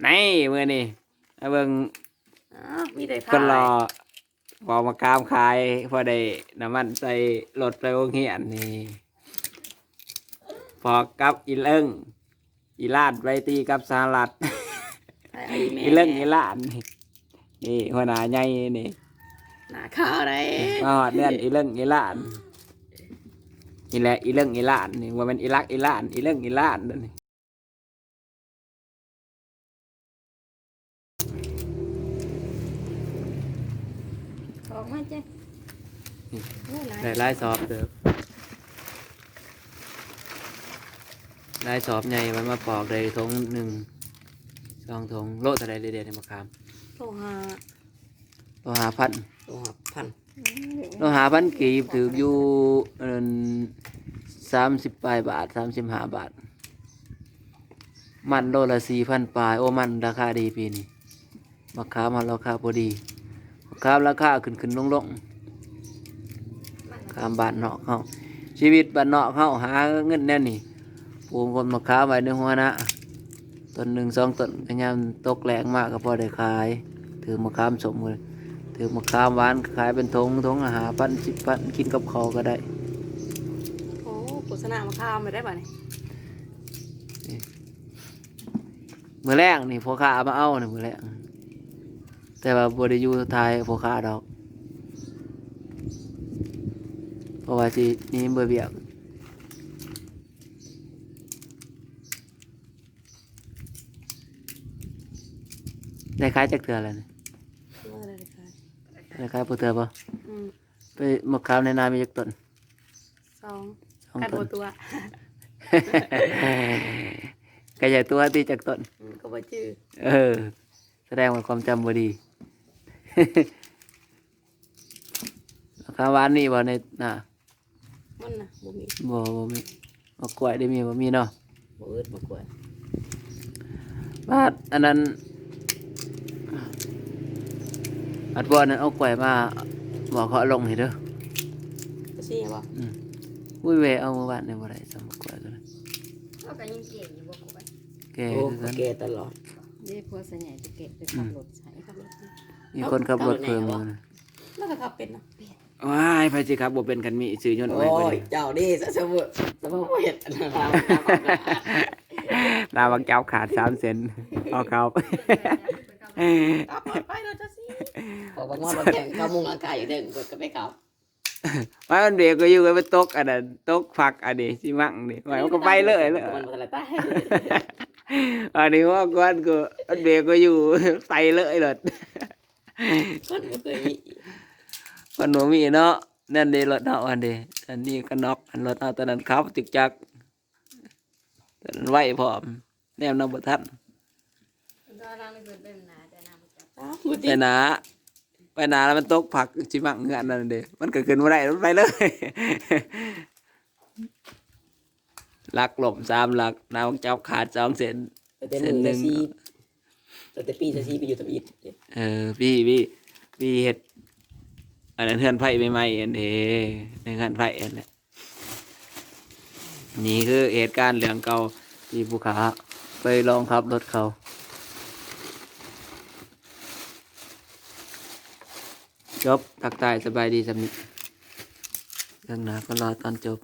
ນີ້ ມື້ນີ້ມາເບິ່ງ ອ້າວ ມີແຕ່ ຄົນຫຼໍ່ ຂາຍ ປອກໝາກຂາມຂາຍ ພໍໄດ້ນ້ຳມັນໃສ່ລົດໄປໂຮງຮຽນນີ້ ປອກກັບອີເລິ້ງ ອີຫຼານໄປຕີກັບສະຫະລັດ ໃຜເອົາອີແມ່ ອີເລິ້ງອີຫຼານນີ້ ນີ້ຫົວໜ້າໃຫຍ່ນີ້ ໜ້າຂາວໃດ໋ ມາຮອດເຮືອນອີເລິ້ງອີຫຼານ ນີ້ແຫຼະ ອີເລິ້ງອີຫຼານນີ້ ບໍ່ແມ່ນອີລັກອີຫຼານ ອີເລິ້ງອີຫຼານນີ້. ອອກມາເຈ້ ນີ້ ໂອ້ຍ ຫຼາຍ ໄດ້ຫຼາຍສອບເຕີບ ຫຼາຍສອບໃຫຍ່ ມັນມາປອກໄດ້ຖົງໜຶ່ງ ສອງຖົງ ໂລເທົ່າໃດເດ ດຽວນີ້ ມະຂາມ ໂລຫ້າ ໂລຫ້າພັນ ໂລຫ້າພັນ ໂລຫ້າພັນກີບ ຖືກຢູ່ ອັນ ສາມສິບປາຍບາດ ສາມສິບຫ້າບາດ ມັນໂລລະສີ່ພັນປາຍ ໂອ້ ມັນລາຄາດີປີນີ້ ໝາກຂາມເຮົາລາຄາບໍ່ດີ ໝາກຂາມລາຄາຂຶ້ນໆລົງໆ ໝາກຂາມບ້ານນອກເຮົາ ຊີວິດບ້ານນອກເຮົາຫາເງິນແນວນີ້ ປູກຕົ້ນໝາກຂາມໄວ້ໃນຫົວນາ ຕົ້ນໜຶ່ງສອງຕົ້ນ ກະຍາມຕົກແລ້ງມາກະພໍໄດ້ຂາຍ ຖືກໝາກຂາມສົ້ມ ຖືກໝາກຂາມຫວານ ຂາຍເປັນຖົງ ຖົງລະຫ້າພັນ ສິບພັນ ກິນກັບເຂົ້າກະໄດ້. ໂອ້ ໂຄສະນາໝາກຂາມໄດ້ບາດນີ້ ມື້ແລງນີ້ພໍ່ຄ້າມາເອົານີ້ ມື້ແລງ ແຕ່ວ່າບໍ່ໄດ້ຢູ່ຖ່າຍພໍ່ຄ້າດອກ ເພາະວ່າຊິໜີໄປວຽກ. ໄດ້ຂາຍຈັກເທື່ອແລ້ວນີ້? ບໍ່ໄດ້ຂາຍ ໄດ້ຂາຍຜູ້ເທື່ອບໍ່? ອືມ ໄປໝາກຂາມໃນນາມີຈັກຕົ້ນ? ສອງ ສອງ ຄັນບໍ່ຕົວະ ກະຢ່າຕົວະຕິ ຈັກຕົ້ນ? ອືມ ກະບໍ່ຈື່ ເອີ ສະແດງວ່າຄວາມຈຳບໍ່ດີ. ໝາກຂາມຫວານມີບໍ່ໃນນາ? ມັນນະ ບໍ່ມີ ບໍ່ ບໍ່ມີ. ໝາກກ້ວຍໄດ້ມີບໍ່? ມີເນາະ ບໍ່ອຶດໝາກກ້ວຍ. ບາດອັນນັ້ນ ບາດບໍ່ອັນນັ້ນ ເອົາກ້ວຍມາ ບອກເຂົາເອົາລົງໃຫ້ເດີ ກະຊິບໍ່? ອືມ ອຸ້ຍ ແວ່ເອົາມື້ວານນີ້ບໍ່ໄດ້ຊ້ຳໝາກກ້ວຍໂຕນັ້ນ ເຮົາກະຍັງແກ່ຢູ່ບໍ່ກ້ວຍ? ແກ່ ໂອ້ ຄືກັນ ແກ່ຕະຫຼອດ ເດ້ ຜົວສາຍໃຫຍ່ໄປແກະ ໄປຂັບລົດໃຫ້ ອືມ ຂັບລົດໃຫ້ ມີຄົນຂັບລົດເພີ່ມຢູ່ນະ ລາວກະຂັບເປັນນະ. ວ້າຍ ໃຜຊິຂັບບໍ່ເປັນ ຄັນມີຊື້ຍົນໃໝ່ ໂອ້ຍ ເຈົ້າເດ້ ສະເໝີ ສະເໝີບໍ່ເຮັດ ໜ້າບັກຈັບຂາດສາມເຊັນ ເອົາເຂົ້າ ຂັບລົດໄປໂລດ ເຈົ້າຊິ ອອກມາງອນມາແຂ່ງ ເກົ້າໂມງຮ່າງກາຍຢູ່ເດີ ເພິ່ນກະໄປຂັບ ວ່າມັນເບຣກບໍ່ຢູ່ ກະໄປຕົກອັນນັ້ນ ຕົກຝັກອັນນີ້ ຊິມັ້ງນີ້ ວ່າມັນກະໄປເລີຍ ມັນບໍ່ທັນລະຕາຍ ອັນນີ້ວ່າກ່ອນກະ ມັນເບຣກບໍ່ຢູ່ ໄປເລີຍໂລດ. ຄົນບໍ່ເຄີຍມີ ຄົນບໍ່ມີເນາະ ນັ້ນເດ້ລົດເຮົາອັນເດ້ ອັນນີ້ກະນອກ ອັນລົດເຮົາຕອນນັ້ນຂັບຈຶກຈັກ ຕອນນັ້ນໄວພ້ອມ ແນມນຳບໍ່ທັນ ໄປໜ້າ ໄປໜ້າແລ້ວມັນຕົກຝັກ ຊິມັ້ງເຮືອນນັ້ນເດ້ ມັນກະຂຶ້ນບໍ່ໄດ້ ມັນໄປເລີຍ ຫຼັກລົ້ມສາມຫຼັກ ໜ້າບັກຈັບຂາດສອງເຊັນ ຕັ້ງແຕ່ມື້ລະສີ່ ຕັ້ງແຕ່ປີຊາວສີ່ໄປຢູ່ທຳອິດ ເອີ ປີ ປີ ປີເຮັດ ອັນນັ້ນເຮືອນໄຟໃໝ່ໆ ອັນເດ້ ໃນເຮືອນໄຟອັນນັ້ນແຫຼະ ນີ້ຄືເຫດການເລື່ອງເກົ່າ ທີ່ຜູ້ຂ້າເຄີຍລອງຂັບລົດເຂົາ. ຈົບ ທັກທາຍສະບາຍດີສ່ຳນີ້ ເບິ່ງໜ້າກະລໍຕອນຈົບ.